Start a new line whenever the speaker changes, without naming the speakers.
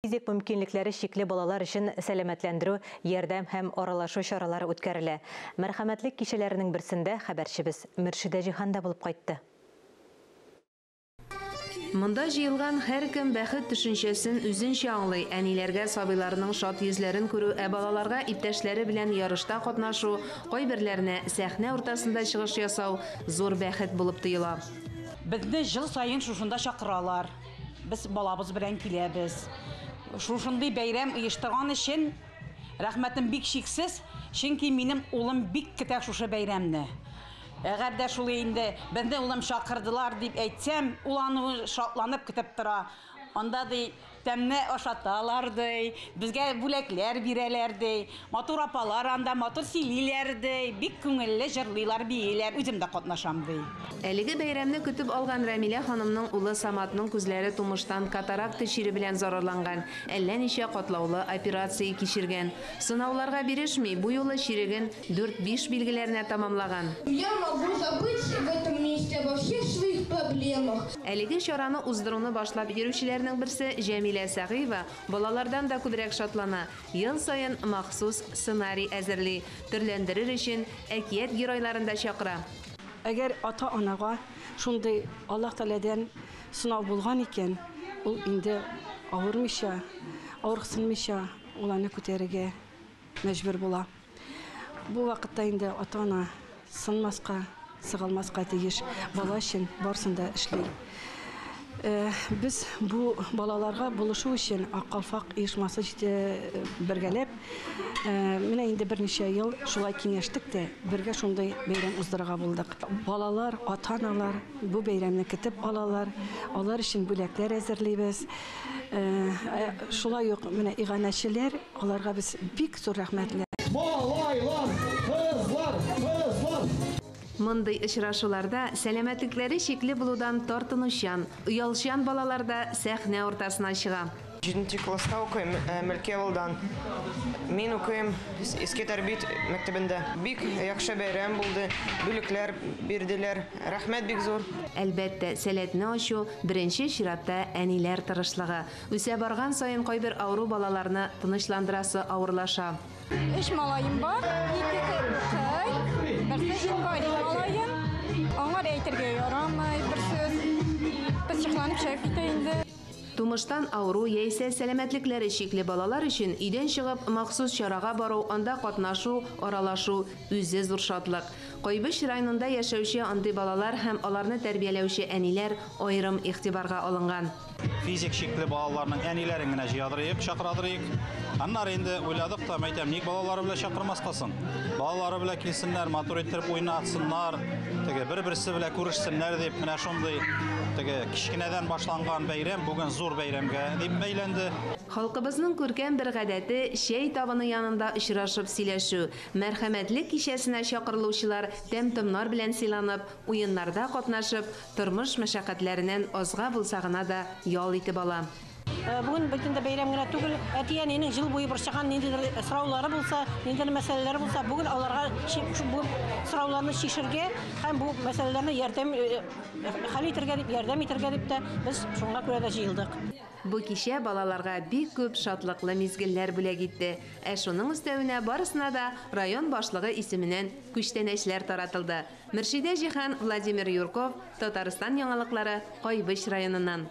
Физик мөмкинлекләре чикле балалар өчен сәламәтләндерү, ярдәм һәм аралашу чаралары үткәрелә. Мәрхәмәтлек кичәләренең берсендә хәбәрчебез Мөршидә Җиһан да булып кайтты.
Монда җыелган һәркем бәхет төшенчәсен үзенчә аңлый. Әниләргә сабыйларының шат йөзләрен күрү, ә балаларга иптәшләре белән ярышта катнашу, кайберләренә сәхнә уртасында чыгыш ясау зур бәхет булып тоела.
Безне ел саен шушында чакыралар. Без балабыз белән киләбез. Шушындый бәйрәм оештырган өчен рәхмәтем бик чиксез, чөнки минем улым бик көтә шушы бәйрәмне. Әгәр дә шул инде безне улым чакырдылар дип әйтсәм, ул аны шатланып көтеп тора. Анда ди тәмне ашаталар ди, безгә бүләкләр бирәләр ди, матур апалар анда матур сөйлиләр ди, бик күңелле җырлыйлар, бииләр, үзем дә катнашам ди.
Әлеге бәйрәмне көтеп алган Рәмилә ханымның улы Саматның күзләре тумыштан катаракта чире белән зарарланган, әллә ничә катлаулы операция кичергән. Сынауларга бирешми, бу юлы чиреген 4-5 билгеләренә тамамлаган.
Я могу забыть в этом месте обо всех своих проблемах.
Әлеге чараны уздыруны башлап йөрүчеләрнең берсе Җәмилә Сәгыева балалардан да күбрәк шатлана. Ел саен махсус сценарий әзерли, төрләндерер өчен әкият геройларын да чакыра.
Әгәр ата-анага шундый Аллаһ Тәгаләдән сынау булган икән, ул инде авырмыйча, авырыксынмыйча ул аны күтәрергә мәҗбүр була. Бу вакытта инде ата-ана сынмаска, сыгылмаска тиеш. Бала өчен барысын да эшли. Без бу балаларга булышу өчен Ак калфак оешмасы бергәләп, менә инде берничә ел шулай киңәштек тә, бергә шундый бәйрәм уздырырга булдык. Балалар, ата-аналар бу бәйрәмне көтеп алалар, алар өчен бүләкләр әзерлибез. Шулай ук менә иганәчеләр, аларга без бик зур рәхмәтле.
Малайлар, кызлар, кызлар.
Мондый очрашуларда сәламәтлекләре чикле булудан тартынучан, оялчан балалар да сәхнә уртасына чыга.
7 класста укыйм, Мөлки авылдан. Мин укыйм Иске Тәрбит мәктәбендә. Бик яхшы бәйрәм булды, бүләкләр бирделәр. Рәхмәт бик зур.
Әлбәттә, сәләтне ачу беренче чиратта әниләр тырышлыгы. Үсә барган саен кайбер авыру балаларны тынычландырасы авырлаша.
Өч малаем бар, икесе укый, берсе инвалид малаем. Аңар әйтергә ярамый, бер сүз. Пычыкланып чыгып китә инде.
Тумыштан авыру яисә сәламәтлекләре чикле балалар өчен өйдән чыгып махсус чарага бару, анда катнашу, аралашу үзе зур шатлык. Кайбыч районында яшәүче андый балалар һәм аларны тәрбияләүче әниләр аерым игътибарга алынган.
Физик чикле балаларның әниләрен генә җыядырыйк, чакырадырыйк. Аннары инде уйладык та, әйтәм, ник балалары белән чакырмаска соң? Балалары белән килсеннәр, матур иттереп уйнатсыннар, теге бер-берсе белән күрешсеннәр дип, менә шундый теге кечкенәдән башланган бәйрәм бүген зур бәйрәмгә дип бәйләнде.
Халкыбызның күркәм бер гадәте чәй табыны янында очрашып сөйләшү. Мәрхәмәтлек кичәсенә чакырылучылар тәм-томнар белән сыйланып, уеннарда катнашып, тормыш мәшәкатьләреннән азга булса гына да ял итеп ала.
Бүген бит инде бәйрәм генә түгел, әти-әнинең ел буе борчыган ниндидер сораулары булса, ниндидер мәсьәләләре булса, бүген аларга бу сорауларны чишергә һәм бу мәсьәләләрне ярдәм хәл итергә дип, ярдәм итергә дип тә без шуңа күрә дә җыелдык.
Бу кичә балаларга бик күп шатлыклы мизгелләр бүләк итте. Ә шуның өстәвенә барысына да район башлыгы исеменнән күчтәнәчләр таратылды. Мөршидә Җиһан, Владимир Юрков, Татарстан яңалыклары, Кайбыч районыннан.